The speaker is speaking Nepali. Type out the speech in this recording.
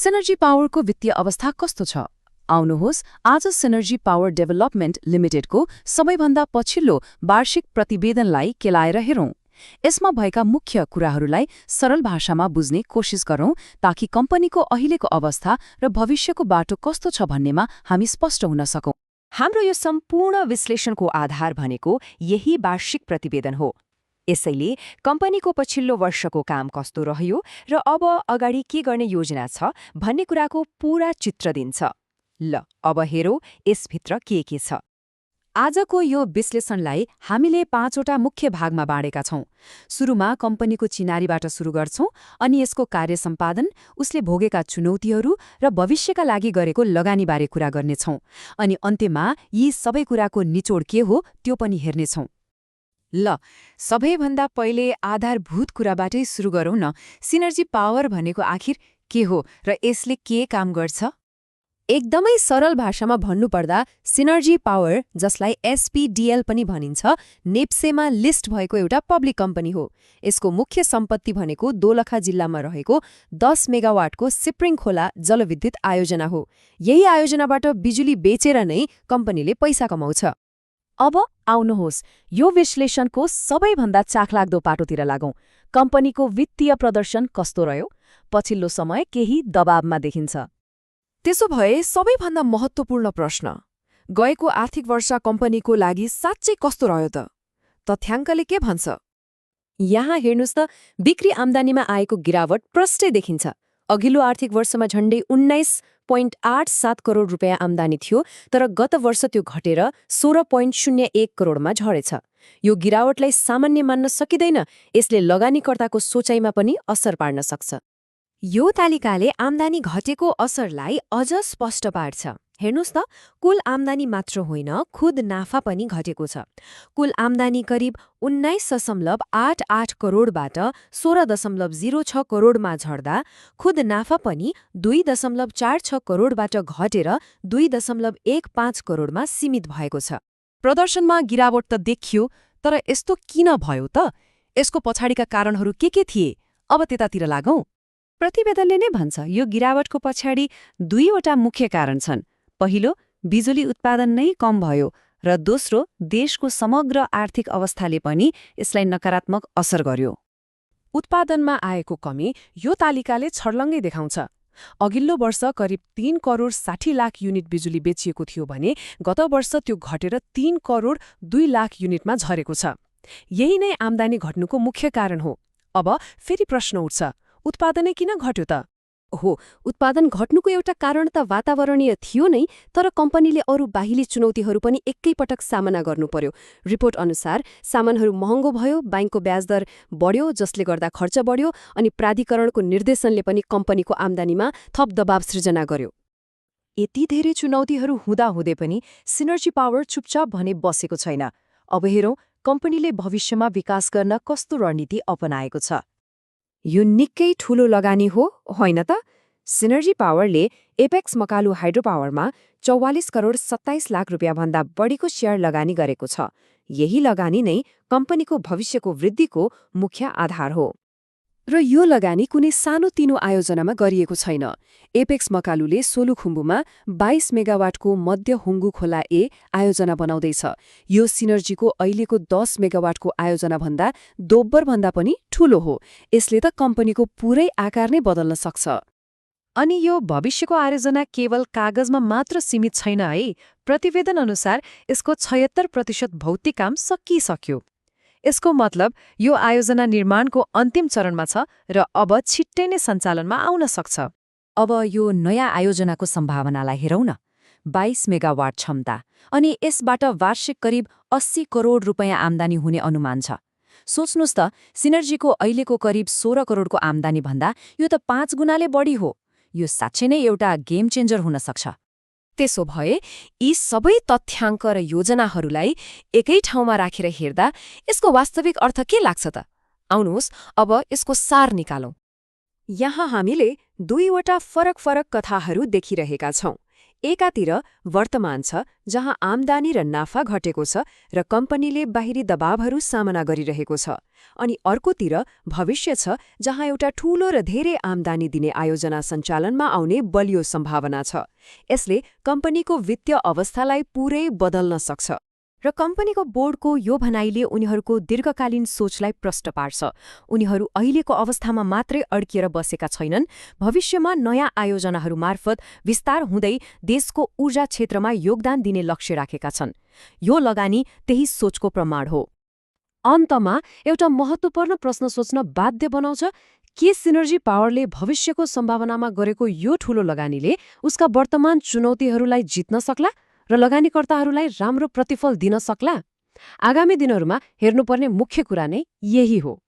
सिनर्जी पावरको वित्तीय अवस्था कस्तो छ? आउनुहोस् आज सिनर्जी पावर डेभलपमेन्ट लिमिटेडको सबैभन्दा पछिल्लो वार्षिक प्रतिवेदनलाई केलाएर हेरौं। यसमा भएका मुख्य कुराहरूलाई सरल भाषामा बुझ्ने कोसिस गरौं ताकि कम्पनीको अहिलेको अवस्था र भविष्यको बाटो कस्तो छ भन्नेमा हामी स्पष्ट हुन सकौं। हाम्रो यो सम्पूर्ण विश्लेषणको आधार भनेको यही वार्षिक प्रतिवेदन हो। यसैले कम्पनीको पछिल्लो वर्षको काम कस्तो रह्यो र अब अगाडि के गर्ने योजना छ भन्ने कुराको पूरा चित्र दिन्छ। ल अब हेरौं यसभित्र के छ। आजको यो विश्लेषणलाई हामीले 5वटा मुख्य भागमा बाँडेका छौं। सुरुमा कम्पनीको चिनारीबाट सुरु गर्छौं, अनि यसको कार्य सम्पादन, उसले भोगेका चुनौतीहरू र भविष्यका लागि गरेको लगानीबारे कुरा गर्नेछौं। अनि अन्त्यमा यी सबै कुराको निचोड के हो त्यो पनि हेर्नेछौं। ल सबैभन्दा पहिले आधारभूत कुराबाटै सुरु गरौं न। सिनर्जी पावर भनेको आखिर के हो र यसले के काम गर्छ? एकदमै सरल भाषामा भन्नुपर्दा सिनर्जी पावर, जसलाई एसपीडीएल पनि भनिन्छ, नेप्सेमा लिस्ट भएको एउटा पब्लिक कम्पनी हो। यसको मुख्य सम्पत्ति भनेको दोलखा जिल्लामा रहेको 10 मेगावाटको सिप्रिङ खोला जलविद्युत आयोजना हो। यही आयोजनाबाट बिजुली बेचेर नै कम्पनीले पैसा कमाउँछ। अब आउनुहोस् यो विश्लेषणको सबैभन्दा चाखलाग्दो पाटोतिर लागौं। कम्पनीको वित्तीय प्रदर्शन कस्तो रह्यो? पछिल्लो समय केही दबावमा देखिन्छ। त्यसो भए सबैभन्दा महत्त्वपूर्ण प्रश्न, गएको आर्थिक वर्ष कम्पनीको लागि साँच्चै कस्तो रह्यो त? तथ्याङ्कले के भन्छ? यहाँ हेर्नुस् त, बिक्री आम्दानीमा आएको गिरावट प्रष्टै देखिन्छ। अघिल्लो आर्थिक वर्षमा झण्डै 19.87 करोड रुपियाँ आम्दानी थियो, तर गत वर्ष त्यो घटेर 16.01 करोडमा झरेछ। यो गिरावटलाई सामान्य मान्न सकिँदैन। यसले लगानीकर्ताको सोचाइमा पनि असर पार्न सक्छ। यो तालिकाले आम्दानी घटेको असरलाई अझ स्पष्ट पार्छ। हेर्नुस् त, कुल आम्दानी मात्र होइन, खुद नाफा पनि घटेको छ। कुल आम्दानी करिब 19.88 करोडबाट 16.06 करोडमा झर्दा खुद नाफा पनि 2.46 करोडबाट घटेर 2.15 करोडमा सीमित भएको छ। प्रदर्शनमा गिरावट त देखियो, तर यस्तो किन भयो त? यसको पछाडिका कारणहरू के थिए? अब त्यतातिर लागौं। प्रतिवेदनले नै भन्छ, यो गिरावटको पछाडि 2वटा मुख्य कारण छन्। पहिलो, बिजुली उत्पादन नै कम भयो, र दोस्रो, देशको समग्र आर्थिक अवस्थाले पनि यसलाई नकारात्मक असर गर्यो। उत्पादनमा आएको कमी यो तालिकाले छर्लङ्गै देखाउँछ। अघिल्लो वर्ष करिब 3 करोड 60 लाख युनिट बिजुली बेचिएको थियो भने गत वर्ष त्यो घटेर 3 करोड 2 लाख युनिटमा झरेको छ। यही नै आम्दानी घट्नुको मुख्य कारण हो। अब फेरि प्रश्न उठ्छ, उत्पादनै किन घट्यो त? उत्पादन घट्नुको एउटा कारण त वातावरणीय थियो नै, तर कम्पनीले अरू बाहिरी चुनौतीहरू पनि एकैपटक सामना गर्नु पर्यो। रिपोर्ट अनुसार सामानहरू महँगो भयो, बैंकको ब्याज दर बढ्यो जसले गर्दा खर्च बढ्यो, अनि प्राधिकरणको निर्देशनले पनि कम्पनीको आम्दानीमा थप दबाव सृजना गर्यो। यति धेरै चुनौतीहरू हुँदाहुँदै पनि सिनर्जी पावर चुपचाप भने बसेको छैन। अब हेरौं कम्पनीले भविष्यमा विकास गर्न कस्तो रणनीति अपनाएको छ। यो निकै ठूलो लगानी हो, होइन त? सिनर्जी पावरले एपेक्स मकालु हाइड्रो पावरमा 44 करोड 27 लाख रुपियाँभन्दा बढीको शेयर लगानी गरेको छ। यही लगानी नै कम्पनीको भविष्यको वृद्धिको मुख्य आधार हो। र यो लगानी कुनै सानोतिनो आयोजनामा गरिएको छैन। एपेक्स मकालुले सोलुखुम्बुमा 22 मेगावाटको मध्य हुङ्गु खोला ए आयोजना बनाउँदैछ। यो सिनर्जीको अहिलेको 10 मेगावाटको आयोजनाभन्दा दोब्बरभन्दा पनि ठूलो हो। यसले त कम्पनीको पूरै आकार नै बदल्न सक्छ। अनि यो भविष्यको आयोजना केवल कागजमा मात्र सीमित छैन है। प्रतिवेदन अनुसार यसको 76% भौतिक काम सकिसक्यो। यसको मतलब यो आयोजना निर्माणको अन्तिम चरणमा छ र अब छिट्टै नै सञ्चालनमा आउन सक्छ। अब यो नयाँ आयोजनाको सम्भावनालाई हेरौं न। 22 मेगावाट क्षमता, अनि यसबाट वार्षिक करिब 80 करोड रुपियाँ आम्दानी हुने अनुमान छ। सोच्नुस् त, सिनर्जीको अहिलेको करिब 16 करोडको आम्दानी भन्दा यो त 5 गुणाले बढी हो। यो साँच्चै नै एउटा गेम चेन्जर हुन सक्छ। त्यसो भए यी सबै तथ्याङ्क र योजनाहरूलाई एकै ठाउँमा राखेर हेर्दा यसको वास्तविक अर्थ के लाग्छ त? आउनुहोस् अब यसको सार निकालौं। यहाँ हामीले 2वटा फरक कथाहरू देखिरहेका छौं। एकातिर वर्तमान छ जहाँ आम्दानी र नाफा घटेको छ र कम्पनीले बाहिरी दबावहरू सामना गरिरहेको छ, अनि अर्कोतिर भविष्य छ जहाँ एउटा ठूलो र धेरै आम्दानी दिने आयोजना सञ्चालनमा आउने बलियो सम्भावना छ। यसले कम्पनीको वित्तीय अवस्थालाई पूरै बदल्न सक्छ। र कम्पनीको बोर्डको यो भनाइले उनीहरूको दीर्घकालीन सोचलाई प्रष्ट पार्छ। उनीहरू अहिलेको अवस्थामा मात्रै अड्किएर बसेका छैनन्, भविष्यमा नयाँ आयोजनाहरू मार्फत विस्तार हुँदै देशको ऊर्जा क्षेत्रमा योगदान दिने लक्ष्य राखेका छन्। यो लगानी त्यही सोचको प्रमाण हो। अन्तमा एउटा महत्त्वपूर्ण प्रश्न सोच्न बाध्य बनाउँछ, के सिनर्जी पावरले भविष्यको सम्भावनामा गरेको यो ठूलो लगानीले उसका वर्तमान चुनौतीहरूलाई जित्न सक्ला र लगानीकर्ताहरूलाई राम्रो प्रतिफल दिन सक्ला? आगामी दिनहरूमा हेर्नुपर्ने मुख्य कुरा नै यही हो।